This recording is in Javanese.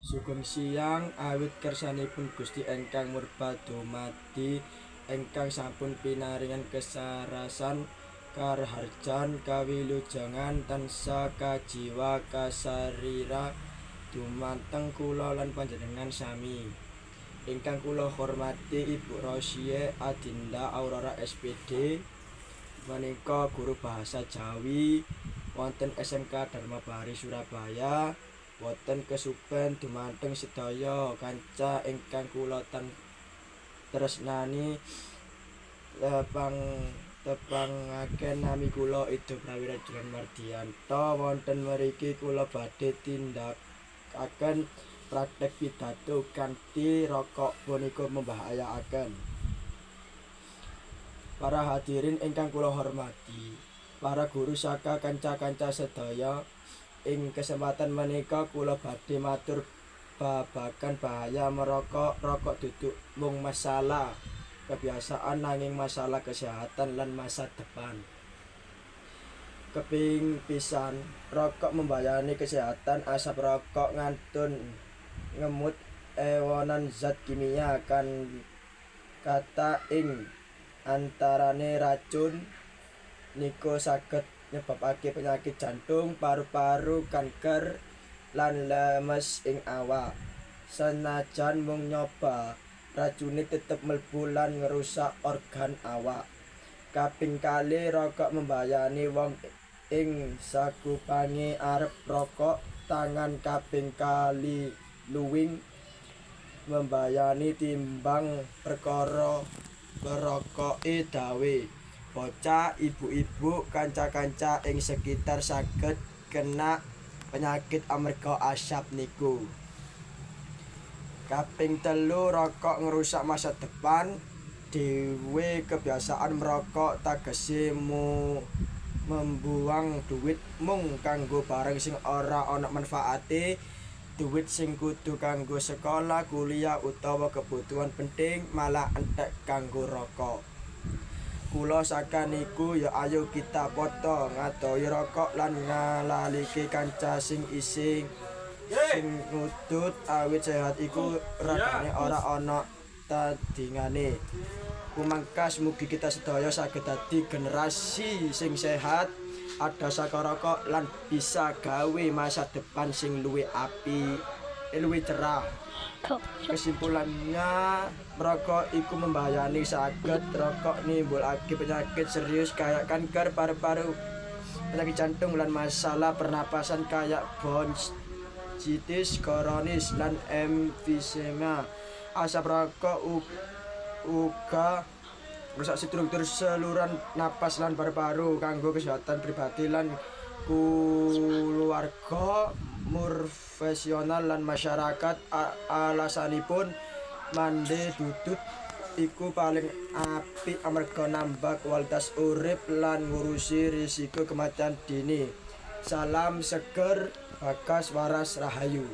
Sugeng siang, awit kersanipun Gusti ingkang murba dumadi ingkang sampun pinaringan kesarasan, karaharjan, kawilujengan tansah kajiwa kasarira dumateng kula lan panjenengan sami. Ingkang kula hormati Ibu Rosie Adinda Aurora S.Pd menika guru bahasa Jawi wonten SMK Dharma Bahari Surabaya. Boten kesupen dumateng sedaya kanca ingkang kula tan tresnani, tepangaken nami kula Ida Prawira Julian Mardianto. Wonten mriki kula badhe tindakaken praktek pidato kanthi "Rokok punika membahayakaken". Para hadirin ingkang kula hormati, para guru saka kanca-kanca sedaya, ing kesempatan menika kula badhe matur babagan bahaya merokok. Rokok duduk mung masalah kebiasaan, nanging masalah kesehatan lan masa depan. Kaping pisan, rokok membahayani kesehatan. Asap rokok ngandhut ngemut ewonan zat kimia kang kathah ing antarane racun niku saged nyebabake penyakit jantung, paru-paru, kanker, lan lemes ing awak. Senajan mung nyoba, racune tetep mlebu lan ngrusak organ awak. Kaping kalih, rokok membahayani wong ing sakupange arep rokok tangan kaping kali luwih membahayani timbang perkara perokoke dhewe. Bocah, ibu-ibu, kanca-kanca ing sekitar saged kena penyakit amarga asap niku. Kaping telu, rokok ngrusak masa depan dhewe. Kebiasaan merokok tegese membuang duit mung kanggo barang sing ora ana manfaate. Duit sing kudu kanggo sekolah, kuliah, utawa kebutuhan penting malah entek kanggo rokok. Kula saka niku ya ayo kita padha ngadohi rokok lan nglalike kanca sing isih sing ngudut, awit sehat iku regane ora ana tandingane. Pumangkas, mugi kita sedaya saged dadi generasi sing sehat, adoh saka rokok, lan bisa gawe masa depan sing luwih apik, luwih cerah. Kesimpulannya, merokok iku membahayani. Saged rokok nimbulake penyakit serius kayak kanker paru-paru, penyakit jantung, lan masalah pernapasan kayak bronkitis kronis lan emfisema. Asap rokok uga rusak struktur saluran napas lan paru-paru. Kanggo kesehatan pribadi lan kulawarga, profesional, lan masyarakat, alasanipun mandhe dudut iku paling apik amarga nambah kualitas urip lan ngurusi risiko kematian dini. Salam seger, bagas, waras, rahayu.